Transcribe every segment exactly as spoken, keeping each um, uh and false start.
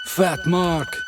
Fat Mark.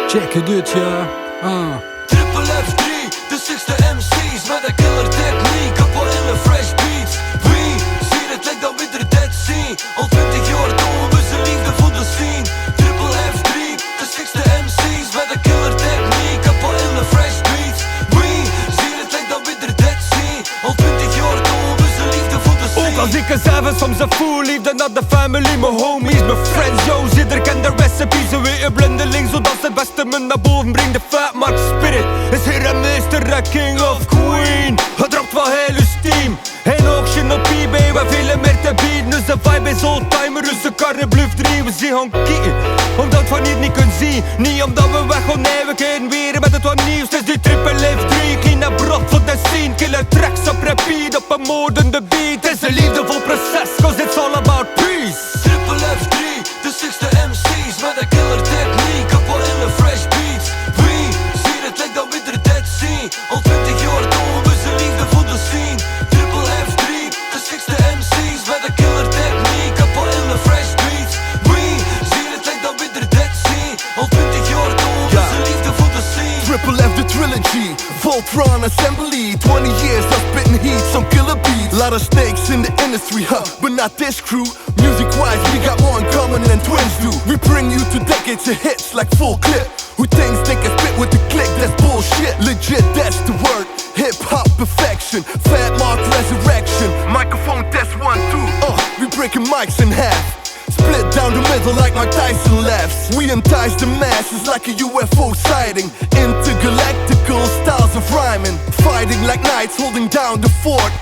Check het, ja. Ah. Triple F drie, de sixte M C's met de killer techniek, kapot in de fresh beats. Wie zien het, lijkt dat we er dead zien. Al twintig jaar doen we ze liefde voor de scene. Triple F drie, de sixte M C's met de killer techniek, kapot in de fresh beats. Wie zien het, lijkt dat we er dead zien. Al twintig jaar doen we ze liefde voor de scene. Ook als ik er zelf soms een voel, liefde naar de family, mijn homies, mijn friends, yo, ieder kent de recipe. Ze weten blindeling, zodat ze het beste me naar boven brengt. De Fat Mark Spirit is hier een meester, de king of queen. Het rockt wel heel uw team. En ook Shinobi, wij velen meer te bieden. Onze vibe is oldtimer, onze karre blijft drie. We zien gewoon kieten, omdat we niet, niet kunnen zien. Niet omdat we weg gaan, nee, we kunnen weer met het wat nieuws. Het is die Triple F drie, clean up, rot voor de scene. Killer tracks op repeat, op een moordende beat. Het is een liefdevol proces, 'cause it's all about peace. Triple F drie, de sixte M C's met de killer techniek, kapot in de fresh beats. Wie zien het, lijkt dat we er dead zien. Al twintig jaar doen we ze liefde voor de scene. Triple F drie, de sixte M C's met de killer techniek, kapot in de fresh beats. Wie zien het, lijkt dat we er dead zien. Al twintig jaar doen we ze liefde voor de scene. Triple F, the trilogy, Voltron Assembly. Twenty years of spitting heat, some killer beats. Lot of snakes in the industry, huh, but not this crew. Music-wise, we got more in common than twins do. We bring you two decades of hits like Full Clip. Who thinks they can spit with a click? That's bullshit. Legit, that's the word. Hip hop perfection. Fat Mark resurrection. Microphone test one, two. Uh, we breaking mics in half. Split down the middle like Mike Tyson laughs. We entice the masses like a U F O sighting. Intergalactical styles of rhyming. Fighting like knights holding down the fort.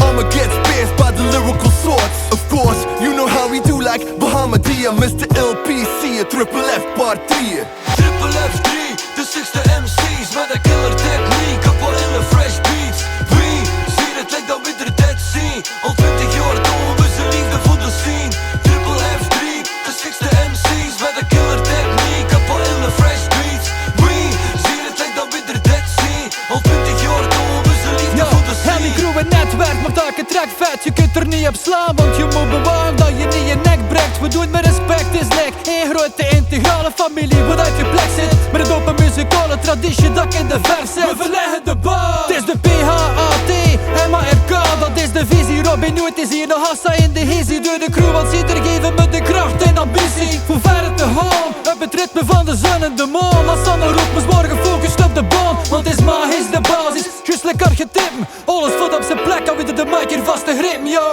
Armor gets pierced by the lyrical swords. Of course, you know how we do, like Bahamadia, Mister L P C, a Triple F part three. Triple F drie, de sixte M C's met de killer techniek, kapot in de fresh beats. Wie zien het, lijkt dat we er dead zien. Al twintig jaar doen we ze liefde voor de scene. Triple F drie, de sixte M C's met de killer techniek, kapot in de fresh beats. Wie zien het, lijkt dat we er dead zien. Al twintig jaar doen we ze liefde voor de scene. Heel die crew en netwerk maakt elke track vet. Je kunt er niet op slaan, want je moet bewaken dat je niet je nek breekt. We doen met respect, is nek. Een grote integrale familie, wat uit je plek zit. Met een open muzikale traditie, dat in de verf zit. We verleggen de bar. Het is de P H A T, M A R K, dat is de visie. Robin Hood is hier, de Hassa in de hizzy. Door de crew, want ze geven me de kracht en ambitie. Voor verre te gaan, op het ritme van de zon en de maan. Als Sanne roept, me zwaar gefocust op de baan. Want is ma is de basis, juist lekker getip. Alles valt op zijn plek, alweer de mic hier vast te grip, yo.